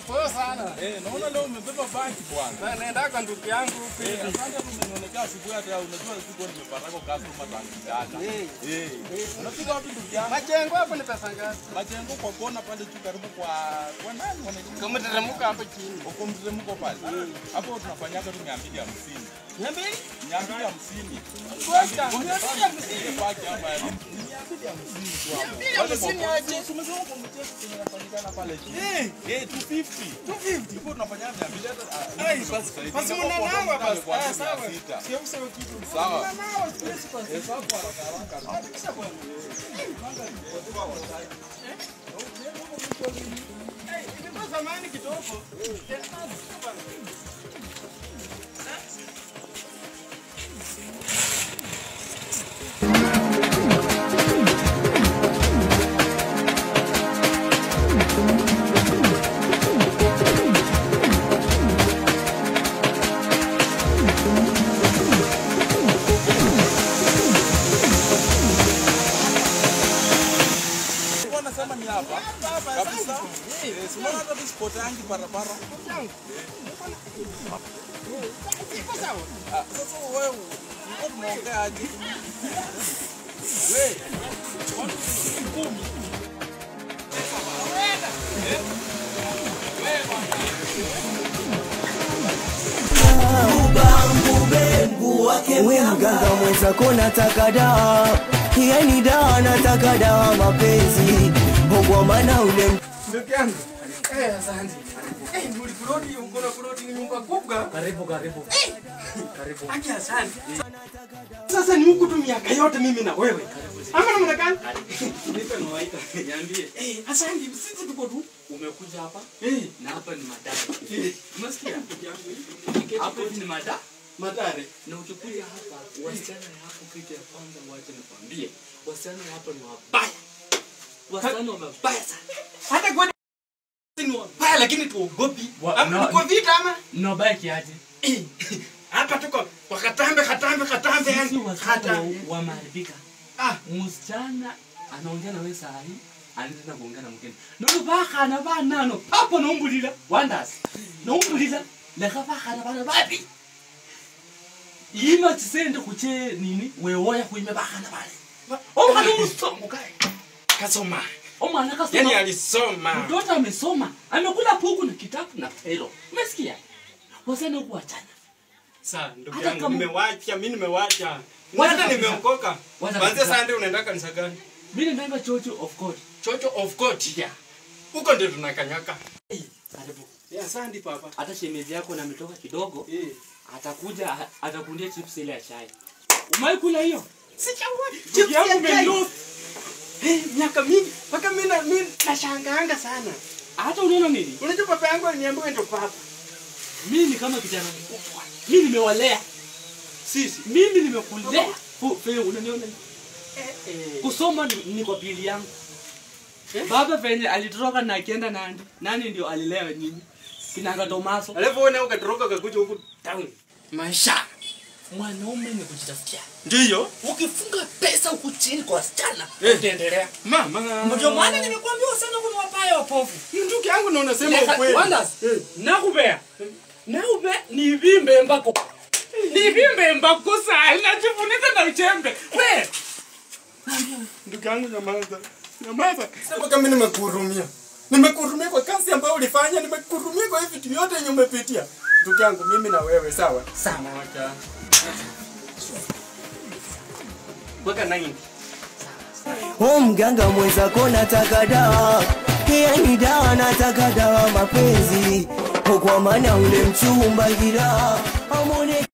Poa sana. Naona leo umebeba baki bwana. Na naenda kwa ndugu yangu huko. Asante umenionekea asubuhi hata unajua siku nimepata kwa customer tangu jana. Unafika wapi ndugu yangu? Majengo hapo ni pesa ngapi? Majengo kwa kona pale juu karibu kwa nani wanaita? Kama teremka hapo chini. Uko mteremko pale. Hapo tunafanyaga tu 250. 200? 250. Ngoja. 250 baki hapa. 250 tu hapo. 250 aje? Tumesema kwa mchezo tunafanyikana pale chini. 250. 250. Ndipo tunafanya 200 hata. Ai basi. Basi mnanawa basi. Sawa. Sio kusema kitu. Sawa. Mnanawa siwezi kwa. Hesabu haraka haraka. Hakikisha bwana. Ilikuwa zamani kidogo. Nasema ni hapa. Kabisa. Unaona hata spot yangu barabara. Iko sawa. Sasa wewe uko tunaongea aje? Wewe. Watu 10. Wewe mganga mwenzako nataka dawa. Yani dawa nataka dawa mapenzi. Kwa maana ule ndugu yangu. Asante. Ulikurudi uko na kurudi nyumba kubwa. Karibu karibu. Karibu. Aki asante. Sasa ni huku tu miaka yote mimi na wewe. Ama namna gani? Nipe mawaidha. Niambie. Asante sisi tuko tu. Umekuja hapa? Na hapa ni Madare. Umesikia? Hapo ni Madare. Madare. Na ukikuja hapa wasichana hapo kitu ya kwanza wacha nikwambie. Wasichana hapa ni wabaya. Wasichana wabaya sana. Hata kwa ni wabaya lakini tuogopi. Ama tuko vita ama? Ni wabaya kiaje? Hapa tuko wakatambe katambe yani hata wameharibika. Msichana anaongea na wewe saa hii anaenda kuongea na mwingine. Ndio baka na banano papo naumbulila wonders. Naumbulila leka baka na bana bapi. Ima tisende kuche nini wewoya kuime baka na bale. Omwana usongo kae. Kasoma. Omwana kasoma. Yani alisoma. Mtoto amesoma. Amekula puku na kitabu na felo. Umesikia? Wasana kuachana. Sasa ndugu yangu nimewacha, mimi nimewacha. Hata nimeokoka. Kwanza Sunday unaenda kanisa gani? Mimi ninaenda Church of God. Church of God? Yeah. Huko ndio tunakanyaka. Karibu. Asante papa. Hata shemeji yako na ametoka kidogo. Atakuja atakundia chips ile ya chai. Umewahi kula hiyo? Sijawahi. Chips ya chai. Miaka mingi mpaka mimi nashangaanga sana. Hata unaona nini? Unajua papa yangu aliniambia ndio papa. Mimi ni kama kijana mkubwa. Mimi nimewalea. Sisi. Mimi nimekulea. Wewe unaniona? Kusoma ni kwa pili yangu. Baba venye alitoroka na akienda Nandi. Nani ndio alilea nyinyi? Kinanga Tomaso. Alafu wewe ukatoroka ukakuja huku town. Maisha. Mwanaume ni kujitafutia. Ndio. Ukifunga pesa huku chini kwa wasichana, utaendelea. Mama. Ndio maana nimekuambia sana kuna wabaya wapofu. Ndugu yangu na unasema ukweli. Wonders. Nakupea. Nakupea ni vimbe mbako. Ni vimbe mbako sana najifunika na uchembe. We. Ndugu yangu nyamaza. Nyamaza. Sasa kama nimekuhurumia. Nimekuhurumia kwa kazi ambayo ulifanya, nimekuhurumia kwa hivi vitu yote yenye umepitia. Ndugu yangu mimi na wewe sawa? Sawa. Moja. Weka 90. Oh mganga mwenzako nataka dawa. Yani dawa nataka dawa mapenzi. Kwa maana ule mchumba gira. Amone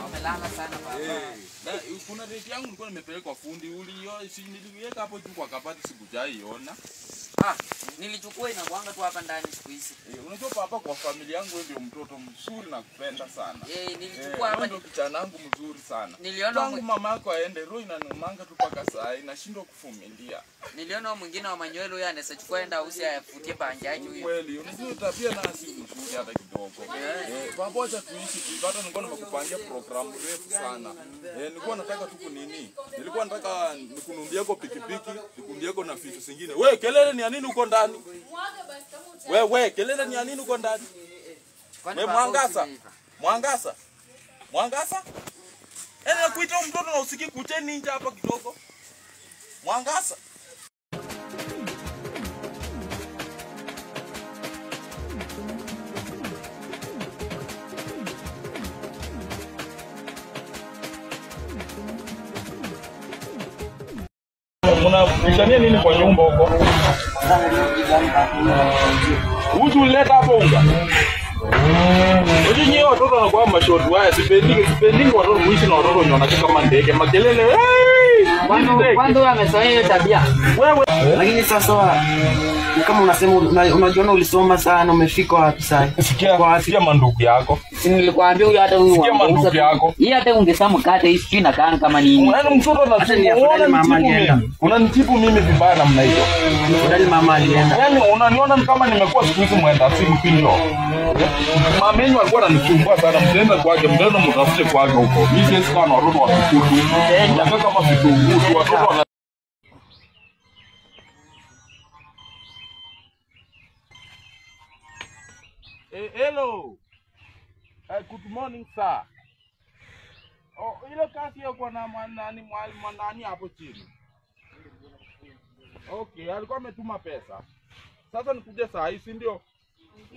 Umelala sana baba. Kuna rate yangu nilikuwa nimepeleka kwa fundi ulio si niliweka hapo juu kwa kabati sikujaiona. Ah, nilichukua inakuanga tu hapa ndani siku hizi. Unajua papa, kwa familia yangu wewe ndio mtoto mzuri na kupenda sana. Nilichukua hapa ndio kijana wangu mzuri sana. Niliona tangu mama yako aende roho inaniumanga tu paka saa hii nashindwa kuvumilia. Niliona mwingine wa manywele huyo anaweza chukua enda usi ayafutie bangi yake huyo. Kweli, unajua tabia na si mzuri hata kidogo. Baba acha tuishi tu. Hata nilikuwa nimekupangia programu refu sana. Nilikuwa nataka tu kunini? Nilikuwa nataka nikununulie kwa pikipiki, nikununulie kwa na vitu zingine. Wewe kelele ni ya nini uko ndani? Wewe kelele ni ya nini uko ndani? Wewe Mwangasa. Mwangasa. Mwangasa? Nakuita mtoto na usikii kucheni nje hapa kidogo. Mwangasa. Mnabishania nini kwa nyumba huko? Uju uleta hapo unga. Uju nyewe watoto wanakuwa mashort waya, sipendi watoto muishi na watoto wanakaa kama ndege, makelele. Kwanza wewe amezoea hiyo tabia. Wewe lakini sasa kama unasema unajiona ulisoma sana, umefika wapi sasa? Sikia mandugu yako. Si nilikwambia huyu hata huyu Sikia mandugu yako. Yeye hata ungesema mkate hii sijui nakaa kama nini. Yaani mtoto anasema mama alienda. Unanitibu mimi vibaya namna hiyo. Afadhali mama alienda. Yaani unaniona kama nimekuwa siku hizi mwenda simu pinyo. Mama yenu alikuwa ananisumbua sana, mtaenda kwake, mtaenda mtafute kwake huko. Mimi siwezi kuwa na watoto wa kikutu. Nataka kama vitunguu, watoto wana Hello. Good morning sir. Oh, ile kazi yako na mwanani mwanani hapo chini. Okay, alikuwa ametuma pesa. Sasa nikuje saa hii, si ndio?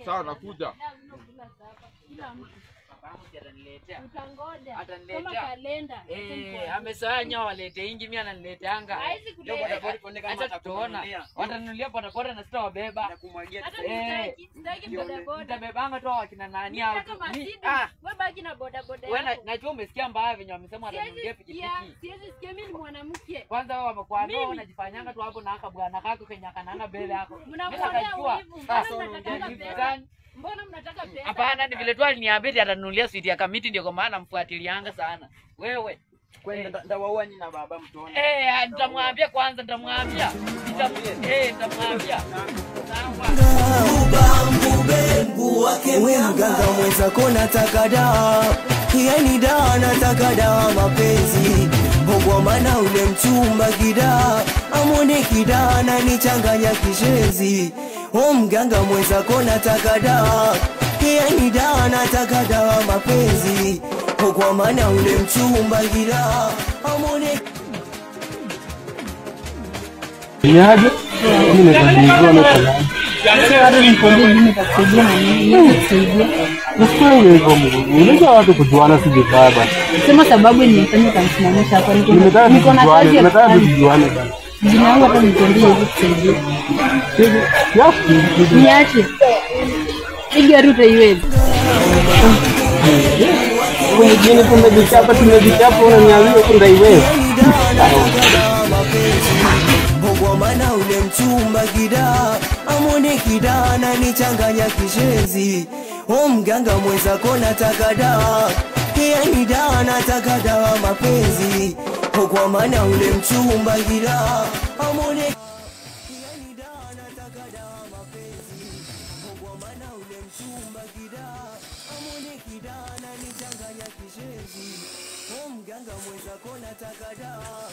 Sawa, nakuja. Utangoja. Kama kalenda. Amezoea nyoa walete ingi, mimi ananileteanga. Haizi kuleta. Acha tutaona. Watanunulia bodaboda na sitawabeba. Hata sitaki bodaboda. Nitabebanga tu wakina nani hao. Wewe baki na bodaboda. Wewe najua umesikia mbaya venye wamesema watanunulia pikipiki. Siwezi sikia, mimi ni mwanamke. Kwanza wao wamekuambia unajifanyanga tu hapo na haka bwana kako Kenya kananga mbele yako. Mnamuonea wivu. Mbona mnataka pesa? Mbona mnataka pesa? Hapana, ni vile tu aliniambia atanunulia switi ya kamiti, ndio kwa maana namfuatilianga sana. Wewe kwenda ndawaua nyinyi na baba mtone. Nitamwambia kwanza, nitamwambia. Nitamwambia. Wewe mganga mwenzako nataka dawa, yani dawa nataka dawa mapenzi. Kwa maana ule mchumba kidaa, amone kidaa na nichanganya kishenzi. O mganga mwenzako nataka dawa, yani dawa nataka dawa mapenzi. Kwa maana ule mchumba kidaa, amone Niaje? Mimi nimezungumzia na kalamu. Unajua watu kujuana si vibaya bana. Sema sababu nimefanya kamsimamisha hapa. Niko na kazi ya Nataka tujuane bana. Jina langu hata nikwambie hivi kusaidia. Niache. Hii gari utaiweza. Wengine tumejichapa unaniambia utaiweza. Kwa maana ule mchumba kidaa, amone kidaa na nichanganya kishenzi. O mganga mwenzako nataka dawa, yani dawa nataka dawa mapenzi. Kwa maana ule mchumba kidaa, amone yani dawa nataka dawa mapenzi. Kwa maana ule mchumba kidaa, amone kidaa na nichanganya kishenzi. O mganga mwenzako nataka dawa,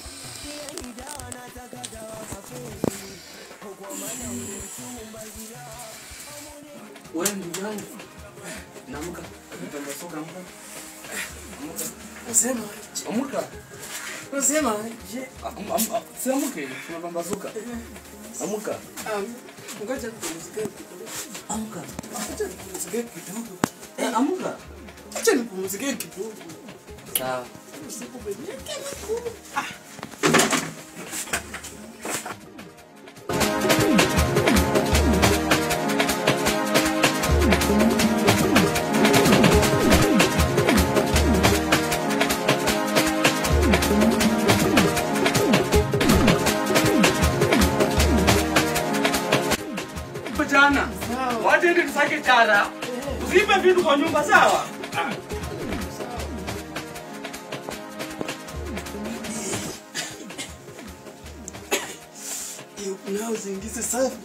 yani dawa nataka dawa mapenzi. Kwa maana ule mchumba kidaa, amone. Wewe ndugu yangu, naamka. Nitamsoka amka. Amka. Nasema amka. Nasema je, amka. Tunapambazuka. Amka. Ngoja nipumzike kidogo. Amka. Acha nipumzike kidogo. Amka. Acha nipumzike kidogo. Sawa. Usiku wenyewe. sana. Wacha ndio tusake chara. Usipe vitu kwa nyumba sawa? Nao zingize safi.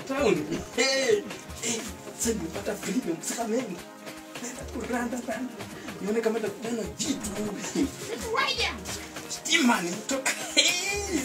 Town. Hey, hey, sasa nimepata freedom sasa mimi. Naenda kuranda randa. Nione kama nitakutana jitu. Waya. Stima ni mtoka. Hey.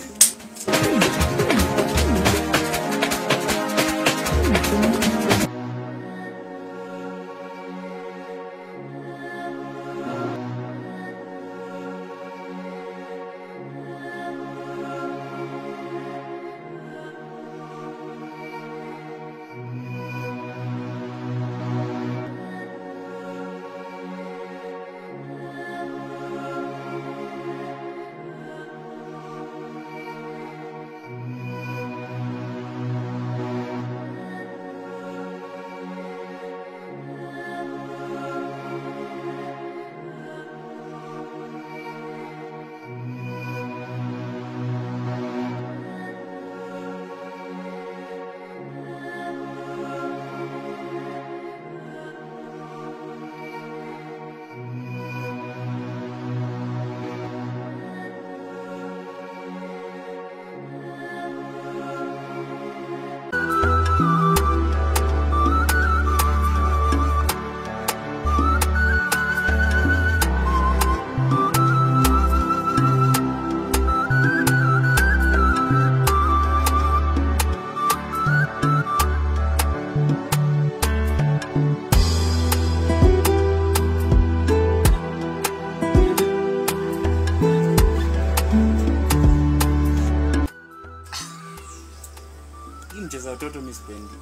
Mchezo watoto mimi sipendi.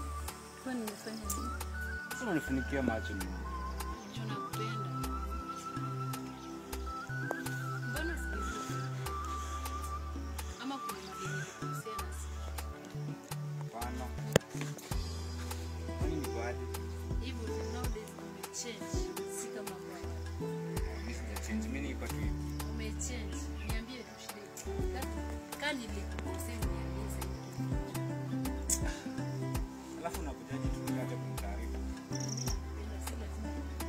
Kwani nimefanya nini? Sasa unanifunikia macho mimi. Juu nakupenda. Mbona sikizi? Ama kuna mali nilikosea na si? Hapana. Kwani ni bad? Hivyo nowadays umechange, si kama kwa. Mimi sija change, mimi niko tu hivi. Umechange. Niambie tu shida. Kani nilikukosea niambie sasa. Alafu unakujaje tu bila hata kunitaarifu?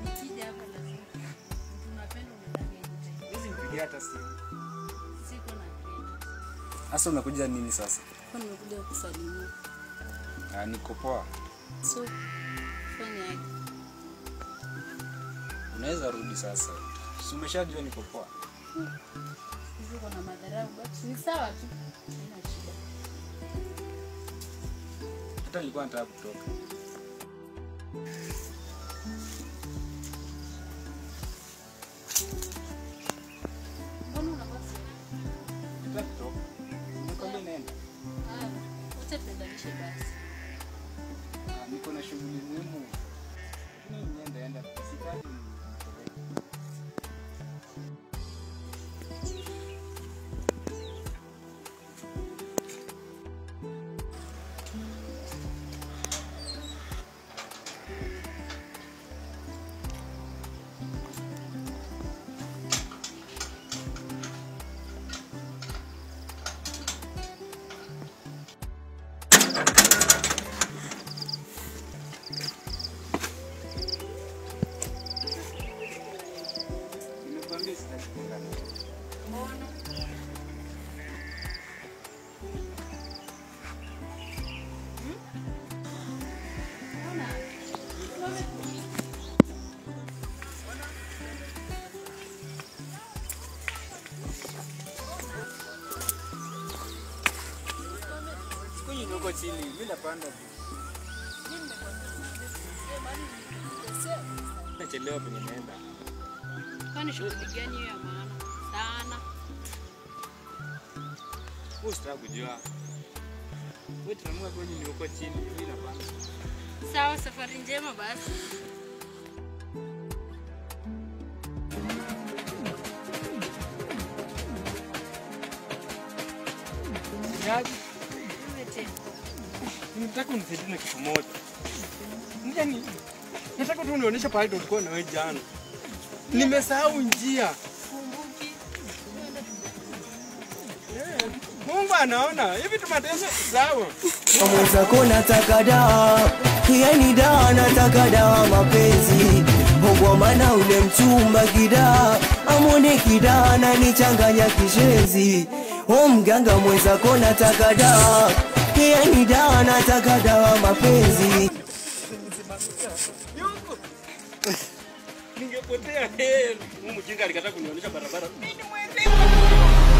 Nikija hapa lazima. Mtu unapenda unadanganya. Hizi nipigia hata simu. Siko na credit. Sasa umekuja nini sasa? Kwa nimekuja kukusalimia. Ah, niko poa. So fanya aje? Unaweza rudi sasa. Si umeshajua niko poa. Hizo kuna madharau but ni sawa tu. Haina shida. Hata nilikuwa nataka kutoka. Mbona unabasi? Nataka kutoka. Nikwambia naenda. Ah, wacha tuendanishe basi. Ah, niko na shughuli muhimu. Lakini niende enda. Sitaki. Niko chini, mimi napanda tu. Nachelewa penye naenda. Kwani shughuli gani hiyo ya maana sana? Wewe usitaka kujua. Wewe tunaamua kwenye ni uko chini, mimi napanda. Sawa, safari njema basi. Yaani nataka unisaidie na kitu moja. Yaani nataka tu unionyeshe pale tulikuwa na wewe jana. Nimesahau njia. Kumbuki. Mungu anaona. Hivi tumateso sawa. Mwenzako nataka dawa, yani dawa nataka dawa mapenzi. Kwa maana ule mchumba kidaa, amone kidaa na nichanganya kishenzi. O mganga mwenzako nataka dawa, yani dawa nataka dawa mapenzi. Yuko. Ningepotea. Mungu mjinga alikataa kunionyesha barabara. Mimi ni mwenzewe.